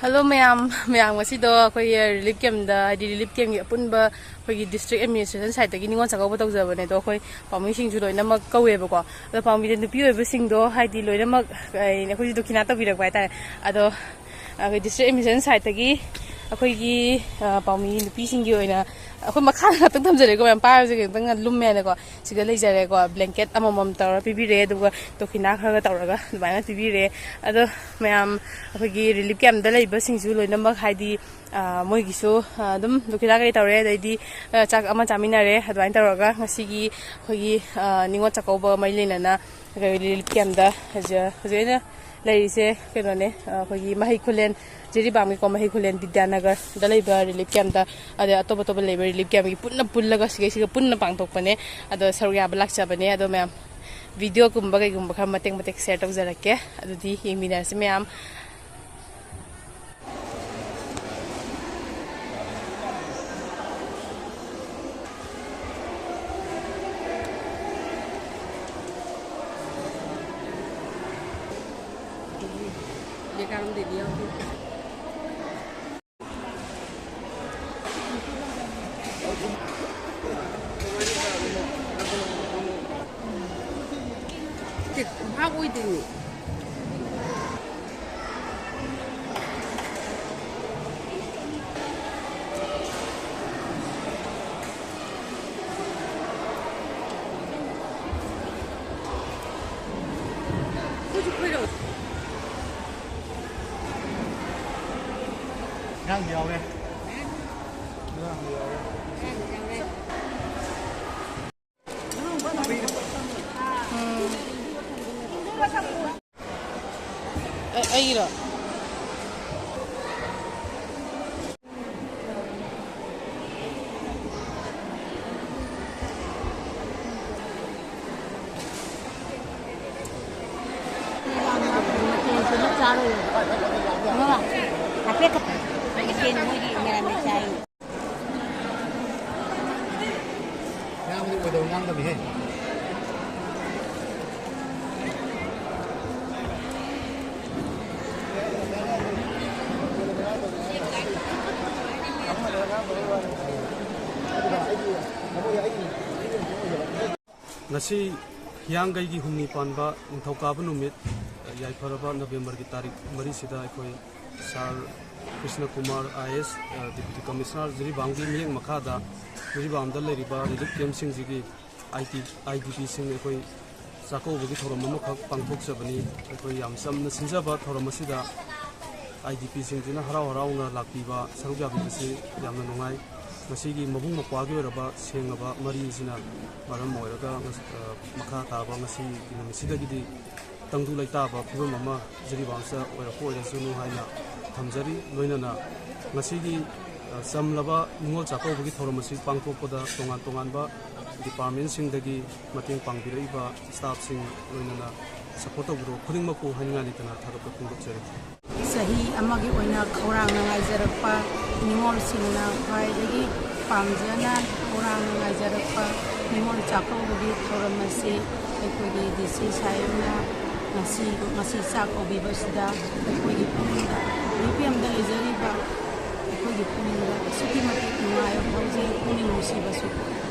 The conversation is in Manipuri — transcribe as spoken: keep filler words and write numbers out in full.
ꯍꯜꯂꯣ ꯃꯌꯥꯝ, ꯃꯌꯥꯝ ꯉꯁꯤꯗꯣ ꯑꯩꯈꯣꯏꯒꯤ ꯔꯤꯂꯤꯐ ꯀꯦꯝꯗ, ꯍꯥꯏꯗꯤ ꯔꯤꯂꯤꯐ ꯀꯦꯝꯒꯤ ꯑꯄꯨꯟꯕ ꯑꯩꯈꯣꯏꯒꯤ ꯗꯤꯁꯇ꯭ꯔꯤꯛ ꯑꯦꯗꯃꯤꯅꯤꯁꯇ꯭ꯔꯦꯁꯟ ꯁꯥꯏꯠꯇꯒꯤ ꯅꯤꯉꯣꯜ ꯆꯥꯛꯀꯧꯕ ꯇꯧꯖꯕꯅꯦ꯫ ꯑꯗꯣ ꯑꯩꯈꯣꯏ ꯄꯥꯎꯃꯤꯁꯤꯡꯁꯨ ꯂꯣꯏꯅꯃꯛ ꯀꯧꯋꯦꯕꯀꯣ꯫ ꯑꯗꯣ ꯄꯥꯎꯃꯤꯗ ꯅꯨꯄꯤ ꯑꯣꯏꯕꯁꯤꯡꯗꯣ ꯍꯥꯏꯗꯤ ꯂꯣꯏꯅꯃꯛ, ꯑꯩꯈꯣꯏꯁꯨ ꯗꯈꯤꯅꯥ ꯇꯧꯕꯤꯔꯛꯄ ꯍꯥꯏꯇꯥꯔꯦ꯫ ꯑꯗꯣ ꯑꯩꯈꯣꯏ ꯗꯤꯁꯇ꯭ꯔꯤꯛ ꯑꯦꯗꯃꯤꯅꯤꯁꯇ꯭ꯔꯦꯁꯟ ꯁꯥꯏꯠꯇꯒꯤ ꯑꯩꯈꯣꯏꯒꯤ, ꯑ, ꯄꯥꯎꯃꯤ ꯅꯨꯄꯤꯁꯤꯡꯒꯤ ꯑꯣꯏꯅ ꯑꯩꯈꯣꯏ ꯃꯈꯥꯗ ꯉꯥꯛꯇꯪ ꯊꯝꯖꯔꯦꯀꯣ ꯃꯌꯥꯝ, ꯄꯥꯏꯕꯁꯦ ꯈꯤꯇꯪ ꯂꯨꯝꯃꯦ ꯍꯥꯏꯅꯀꯣ꯫ ꯁꯤꯗ ꯂꯩꯖꯔꯦꯀꯣ꯫ ꯕ꯭ꯂꯦꯡꯀꯦꯠ ꯑꯃꯃꯝ ꯇꯧꯔ ꯄꯤꯕꯤꯔꯦ, ꯑꯗꯨꯒ ꯗꯈꯤꯅꯥ ꯈꯔꯒ ꯇꯧꯔꯒ ꯑꯗꯨꯃꯥꯏꯅ ꯄꯤꯕꯤꯔꯦ꯫ ꯑꯗꯣ ꯃꯌꯥꯝ, ꯑꯩꯈꯣꯏꯒꯤ ꯔꯤꯂꯤꯐ ꯀꯦꯝꯗ ꯂꯩꯕꯁꯤꯡꯁꯨ ꯂꯣꯏꯅꯃꯛ ꯍꯥꯏꯗꯤ, ꯑ, ꯃꯣꯏꯒꯤꯁꯨ, ꯑ, ꯑꯗꯨꯝ ꯗꯈꯤꯅꯥ ꯀꯩ ꯇꯧꯔꯦ, ꯑꯗꯩꯗꯤ, ꯑ, ꯆꯥꯛ ꯑꯃ ꯆꯥꯃꯤꯟꯅꯔꯦ꯫ ꯑꯗꯨꯃꯥꯏꯅ ꯇꯧꯔꯒ ꯉꯁꯤꯒꯤ ꯑꯩꯈꯣꯏꯒꯤ, ꯑ, ꯅꯤꯉꯣꯜ ꯆꯥꯛꯀꯧꯕ ꯃꯔꯤ ꯂꯩꯅꯅ ꯔꯤꯂꯤꯐ ꯀꯦꯝꯗ ꯍꯧꯖꯤꯛ, ꯍꯧꯖꯤꯛ ꯑꯩꯅ ꯂꯩꯔꯤꯁꯦ ꯀꯩꯅꯣꯅꯦ, ꯑꯩꯈꯣꯏꯒꯤ ꯃꯍꯩ ꯈꯨꯂꯦꯟ, ꯖꯤꯔꯤꯕꯥꯝꯒꯤꯀꯣ ꯃꯍꯩ ꯈꯨꯂꯦꯟ ꯕꯤꯗ꯭ꯌꯥꯅꯒꯔꯗ ꯂꯩꯕ ꯔꯤꯂꯤꯐ ꯀꯦꯝꯗ, ꯑꯗꯩ ꯑꯇꯣꯞ ꯑꯇꯣꯞꯄ ꯂꯩꯕ ꯔꯤꯂꯤꯐ ꯀꯦꯝꯒꯤ ꯄꯨꯟꯅ ꯄꯨꯜꯂꯒ ꯁꯤꯒꯩꯁꯤꯒ ꯄꯨꯟꯅ ꯄꯥꯡꯊꯣꯛꯄꯅꯦ꯫ ꯑꯗꯣ ꯁꯔꯨꯛ ꯌꯥꯕ ꯂꯥꯛꯆꯕꯅꯦ꯫ ꯑꯗꯣ ꯃꯌꯥꯝ, ꯚꯤꯗꯤꯑꯣꯒꯨꯝꯕ ꯀꯩꯒꯨꯝꯕ ꯈꯔ ꯃꯇꯦꯛ ꯃꯇꯦꯛ ꯁꯤꯌꯔ ꯇꯧꯖꯔꯛꯀꯦ꯫ ꯑꯗꯨꯗꯤ ꯌꯦꯡꯃꯤꯟꯅꯔꯁꯤ ꯃꯌꯥꯝ꯫ ꯚꯥꯞ ꯑꯣꯏꯗꯦꯃꯤ꯫ ꯑꯉꯥꯡꯁꯨ ꯌꯥꯎꯔꯦ꯫ ꯑꯉꯥꯡꯁꯨ ꯌꯥꯎꯔꯦ꯫ ꯑꯩ-, ꯑꯩꯒꯤꯔꯣ? ꯍꯥꯏꯐꯦꯠ ꯈꯛ-, ꯃꯊꯦꯜ ꯃꯣꯏꯒꯤ ꯃꯦꯔꯥꯃꯦꯁ ꯆꯥꯏ꯫ ꯉꯥꯡꯕꯗꯤ ꯑꯣꯏꯗꯧ ꯉꯥꯡꯗꯕꯤꯍꯦ꯫ ꯉꯁꯤ ꯍꯤꯌꯥꯡꯒꯩꯒꯤ ꯍꯨꯝꯅꯤ ꯄꯥꯟꯕ ꯅꯤꯡꯊꯧꯀꯥꯕ ꯅꯨꯃꯤꯠ, ꯌꯥꯏꯐꯔꯕ ꯅꯕꯦꯝꯕꯔꯒꯤ ꯇꯥꯔꯤꯛ ꯃꯔꯤꯁꯤꯗ ꯑꯩꯈꯣꯏ ꯁꯥꯔ ꯀ꯭ꯔꯤꯁꯅ ꯀꯨꯃꯥꯔ ꯑꯥꯏ ꯑꯦꯁ, ꯗꯤꯄ꯭ꯌꯨꯇꯤ ꯀꯃꯤꯁꯅꯔ ꯖꯤꯔꯤꯕꯥꯝꯒꯤ ꯃꯤꯠꯌꯦꯡ ꯃꯈꯥꯗ ꯖꯤꯔꯤꯕꯥꯝꯗ ꯂꯩꯔꯤꯕ relief ꯀꯦꯝꯞꯁꯤꯡꯁꯤꯒꯤ I T, I D ꯄꯤꯁꯤꯡ ꯑꯩꯈꯣꯏ ꯆꯥꯛꯀꯧꯕꯒꯤ ꯊꯧꯔꯝ ꯑꯃꯈꯛ ꯄꯥꯡꯊꯣꯛꯆꯕꯅꯤ꯫ ꯑꯩꯈꯣꯏ ꯌꯥꯝ ꯆꯝꯅ ꯁꯤꯟꯖꯕ ꯊꯧꯔꯝ ꯑꯁꯤꯗ ꯑꯥꯏ ꯗꯤ ꯄꯤꯁꯤꯡꯁꯤꯅ ꯍꯔꯥꯎ ꯍꯔꯥꯎꯅ ꯂꯥꯛꯄꯤꯕ, ꯁꯔꯨꯛ ꯌꯥꯕꯤꯕꯁꯤ ꯌꯥꯝꯅ ꯅꯨꯡꯉꯥꯏ꯫ ꯃꯁꯤꯒꯤ ꯃꯕꯨꯡ ꯃꯧꯄ꯭ꯋꯥꯒꯤ ꯑꯣꯏꯔꯕ ꯁꯦꯡꯂꯕ ꯃꯔꯤ ꯑꯁꯤꯅ ꯃꯔꯝ ꯑꯣꯏꯔꯒ ꯉꯁ-, ꯑ, ꯃꯈꯥ ꯇꯥꯕ ꯉꯁꯤꯒꯤ ꯅꯨꯃꯤꯠꯁꯤꯗꯒꯤꯗꯤ ꯇꯪꯗꯨ ꯂꯩꯇꯥꯕ ꯐꯤꯕꯝ ꯑꯃ ꯖꯤꯔꯤꯕꯥꯝꯁꯤꯗ ꯑꯣꯏꯔꯛꯄ ꯑꯣꯏꯔꯁꯅꯨ ꯍꯥꯏꯅ ꯊꯝꯖꯔꯤ꯫ ꯂꯣꯏꯅꯅ ꯉꯁꯤꯒꯤ, ꯑ, ꯆꯝꯂꯕ ꯅꯤꯉꯣꯜ ꯆꯥꯛꯀꯧꯕꯒꯤ ꯊꯧꯔꯝ ꯑꯁꯤ ꯄꯥꯡꯊꯣꯛꯄꯗ ꯇꯣꯉꯥꯟ ꯇꯣꯉꯥꯟꯕ ꯗꯤꯄꯥꯔꯠꯃꯦꯟꯁꯤꯡꯗꯒꯤ ꯃꯇꯦꯡ ꯄꯥꯡꯕꯤꯔꯛꯏꯕ ꯁ꯭ꯇꯥꯐꯁꯤꯡ, ꯂꯣꯏꯅꯅ ꯁꯄꯣꯔꯠ ꯇꯧꯕꯤꯔꯛꯄ ꯈꯨꯗꯤꯡꯃꯛꯄꯨ ꯍꯥꯏꯅꯤꯡꯉꯥꯏ ꯂꯩꯇꯅ ꯊꯥꯒꯠꯄ ꯐꯣꯡꯗꯣꯛꯆꯔꯤ꯫ ꯆꯍꯤ ꯑꯃꯒꯤ ꯑꯣꯏꯅ ꯈꯧꯔꯥꯡꯅ ꯉꯥꯏꯖꯔꯛꯄ ꯅꯤꯉꯣꯜꯁꯤꯡꯅ ꯈ꯭ꯋꯥꯏꯗꯒꯤ ꯄꯥꯝꯖꯅ ꯈꯧꯔꯥꯡꯅ ꯉꯥꯏꯖꯔꯛꯄ ꯅꯤꯉꯣꯜ ꯆꯥꯛꯀꯧꯕꯒꯤ ꯊꯧꯔꯝ ꯑꯁꯤ ꯑꯩꯈꯣꯏꯒꯤ ꯗꯤ ꯁꯤ ꯁꯥꯍꯦꯕꯅ ꯉꯁꯤ, ꯉꯁꯤ ꯆꯥꯛ ꯀꯧꯕꯤꯕꯁꯤꯗ ꯑꯩꯈꯣꯏꯒꯤ ꯄꯨꯛꯅꯤꯡꯗ, ꯃꯤꯄꯦꯝꯗ ꯂꯩꯖꯔꯤꯕ ꯑꯩꯈꯣꯏꯒꯤ ꯄꯨꯛꯅꯤꯡꯗ ꯑꯁꯨꯛꯀꯤ ꯃꯇꯤꯛ ꯅꯨꯡꯉꯥꯏꯕ ꯐꯥꯎꯖꯩ, ꯄꯨꯛꯅꯤꯡ ꯅꯨꯡꯁꯤꯕꯁꯨ ꯄꯣꯛꯏ꯫